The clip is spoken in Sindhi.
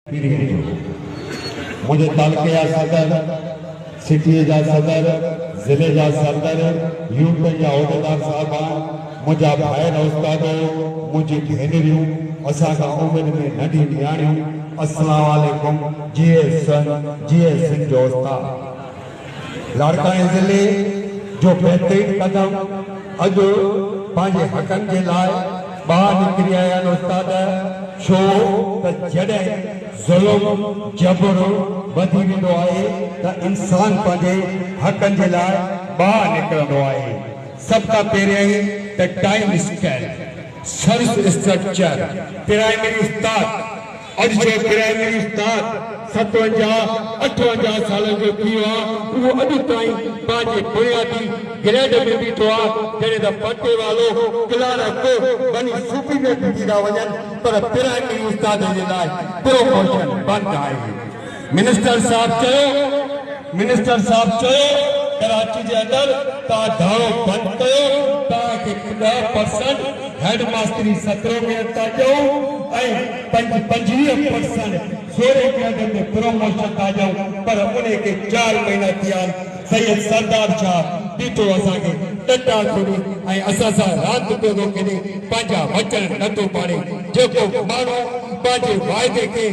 پيريء جو منهنجي تعلقي جا صدر، سٽيء جا صدر، ضلعي جا صدر، يونٽن جا عهديدار صاحبان، منهنجا ڀائر استادو، منهنجي ڀينريون، اسان کان عمر ۾ ننڍيون نياڻيون، السلام عليڪم، جيئي سن، جيئي سنڌ جو استاد. لاڙڪاڻي ضلعي جو بهترين قدم اڄ پنهنجي حقن جي لاء ٻاهر نڪري آيا آهن استاد ڇو ته جڏهن ظلم جبر وڌي ويندو آهي ته انسان پنهنجي حقن جي لاء ٻاهر نڪرندو آهي سڀ کان پهريائين ته time scale service structure primary استاد اڄ جو پرائمري استاد 57، 58 سالن جو ٿي ويو آ، اهو اڄ تائين پنهنجي بنيادي گريڊ ۾ بيٺو آ، جڏهن ته پٽيوالو، ڪلارڪ وڃي سپريئر به ٿي ٿا وڃن پر پرائمري استادن جي لاء پروموشن بند آهي. منسٽر صاحب چيو منسٽر صاحب چيو ڪراچي جي اندر توهان ڌاڙو بند ڪيو توهان کي 10 پرسنٽ هيڊ ماستري 17 گريڊ ٿا ڏيون ۽ پنج 25 پرسنٽ 16 گريڊ ۾ پروموشن ٿا ڏيون پر انهي کي چار مهينا ٿيا آهن سيد سردار شاهه بيٺو اسان کي ڏٽا ٿو ڏي ۽ اسان سان راند پيو ٿو کيڏي پنهنجا وچن نٿو پاڙي جيڪو ماڻهو پنهنجي واعدي کي.